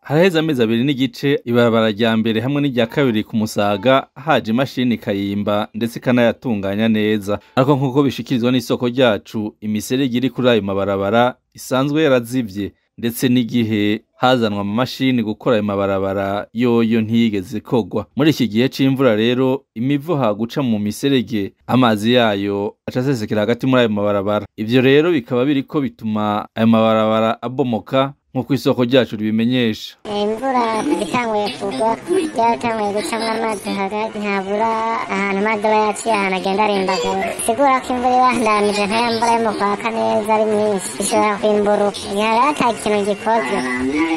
Haraheze amezi abiri n'igice ibarabara rya mbere hamwe n'irya kabiri ku Musaga haje imashini ikayimba ndetse ikanayatunganya neza, ariko nk'uko bishikirizwa n'isoko ryacu, imiserege iri kuri ayo mabarabara isanzwe yarazivye, ndetse n'igihe hazanwa amamashini gukora ayo mabarabara yoyo ntiyigeze ikorwa. Muri iki gihe c'imvura rero, imivo haguca mu miserege, amazi yayo aca asesekera hagati muri ayo mabarabara. Ivyo rero bikaba biriko bituma ayo mabarabara abomoka, nk'uko isoko ryacu ribimenyesha. Imvura itanguye kugwa, yaratanguye gucamwo amazi hagati, ntabura ahantu amazi aba yaciye, ahantu agenda arimbagura. Sigura ko imvura ibandanije nka ya mvura yo mu kwa kane neza ari myinshi, ishobora kwimburuka. Igihe rero ata kintu gikozwe,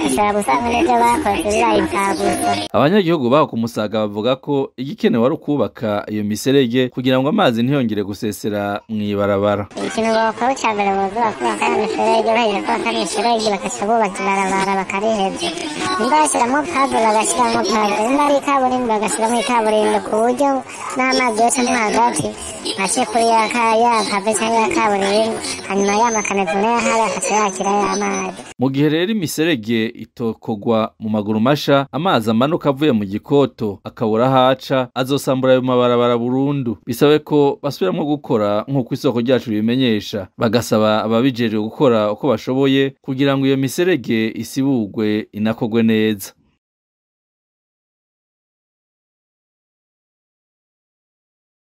ishobora gusanga n'ivyo bakoze bibaye imfagusa. Abanyagihugu baho ku Musaga bavuga ko igikenewe ari ukubaka iyo miserege kugira ngo amazi ntiyongere gusesera mw'ibarabara. Ikintu bokora ca mbere, boza bakubaka ya miferege, bahejeje kubaka imiferege bakaca bubaka ibarabara bakariheza. Nimba bashiramwo pave, bagashiramwo pave, nimba ari ikaburimbo, bagashiramwo ikaburimbo, ku buryo n'amazi yose mo hagati ace kuri ya pave canke ya kaburimbo, hanyuma ya makanivo nayo ahari akaca yakira ya mazi. Mu gihe rero imiserege itokogwa mu maguru masha, amazi amanuka avuye mu gikoto akabura ahaca, azosambura ayo mabarabara burundu. Bisabe ko basubiramwo gukora nk'uko isoko ryacu ribimenyesha, bagasaba ababijejwe gukora uko bashoboye kugira ngo iyo miserege isibugwe inakorwe neza.